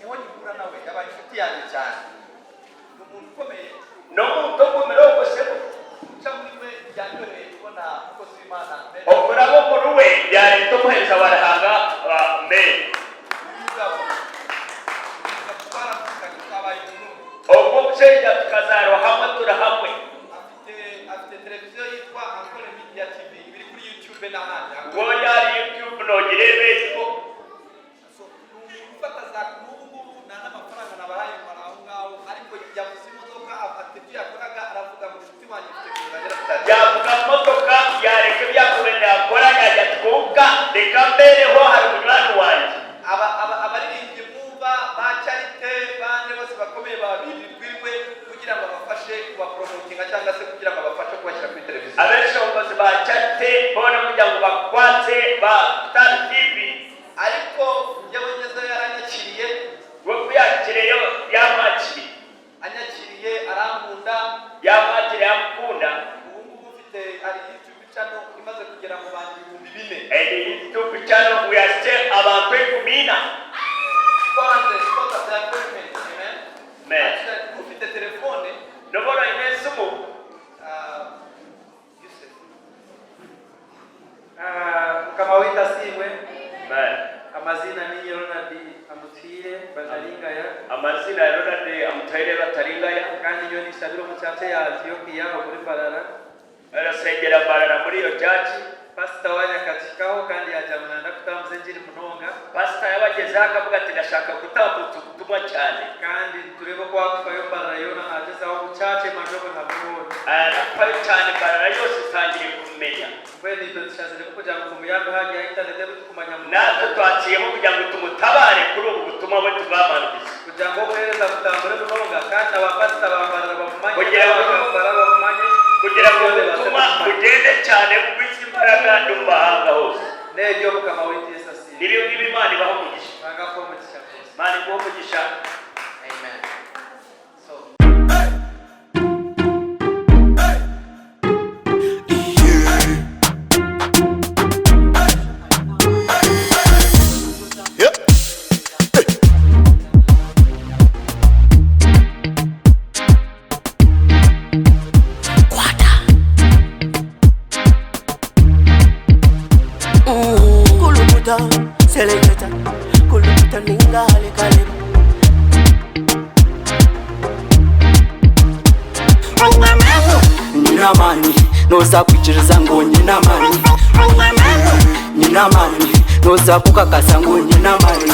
Niho nkihura nawe yabaye inshuti yanjye cyane. Ni umuntu ukomeye. Ni omuntu ogumire ogwo sebo. Guca muri we byanyoheye kubona umukozi w'Imana Mary. Okuraba omuri we byareeta omuheereza wa Ruhanga Mary. Umugabo twaravukanye twabaye umuntu umwe. Ogwo omushaija tukazaarwa hamwe turi hamwe. Afite afite televiziyo yitwa Ankole Media TV iba iri kuri YouTube n'ahandi. Woori ahari YouTube noogireeba eriho. So ni umuntu ufata za n'ubu ngubu nta n'amafaranga nabahaye ngo ari aho ngaho ariko yavuze imodoka afata ibyo yakoraga aravuga ngo nshuti wanjye mfite kuza agera kuri Yaavuga motoka yaareka ebi yaakubaire naakora yaagira ati kwonka reka mbeereho ahari munywani wangye. Aba aba abaririmbyi mwumva ba Charite bande bose bakomeye baba birirwa iwe kugira ngo abafashe kubapromotinga cyangwa se kugira ngo abafashe kubashyira kuri televiziyo. Abeeshongozi ba Charite boona kugira ngu bakukwatse ba Star TV. Ariko njyewe ngezeyo yaranyakiriye. We ku yaahikireyo yaamwakiriye. Anyakiriye arankunda. Yaamwakira yaamukunda. Ubu ngubu mfite hari YouTube channel imaze kugera mu bantu 4000. And YouTube channel we are still abantu ekumiina. 400 4,000 amen. Amen. Ufite telefone. Noba oine esimu. Yusuf. Mukama waitu asiimwe. Amen. Amaziina ninye Ronald Amutwire Bataringaya. Amazina Ronald Amutwire Bataringaya. Kandi nyowe ninshabira omu church eya Antiokia omuri Mbarara. Arashengyera Mbarara muri iyo church. Pastor wanyu akakihikaho kandi yagira ngu nayenda kutambuza engiri munonga. Pastor yabagezeho akavuga ati ndashaka kutambutsa obutumwa kyane. Kandi nitureeba oku akufayo Mbarara yoona nagyezaho ngu church emanywe buri hamwe hoona. Arafayo kyane Mbarara yoona etangire kumumenya. Mbwenu itwe tushaziremu kugira ngu tumuyambeho ahari ya internet ebi tukumanya munonga. Natwe twaciyeho kugira ngu tumutabare kuri obu butumwa bwe tubwamanurize. Kugira ngu obuheereza butambure munonga kandi na ba pasita ba Mbarara bamumanye Kugira ngu n'aba Kampala bamumanye Kugira ngu boona babaase obutumwa kutumanya. bugyende kyane bugwize embaraga n'omu mahanga hoose. N'eryo Mukama waitu Yesu asiimwe. Nibyo ngibi Imana ibahe omugisha. Ruhanga akuhe omugisha rwose. Imana ikuhe omugisha. Amen. So. Kulukuta, seleketa, kulukuta ninga halekaleba. Nyine amaani noza kwikiriza ngu nyine amaani Nyine amaani noza kukakasa ngu nyine amaani.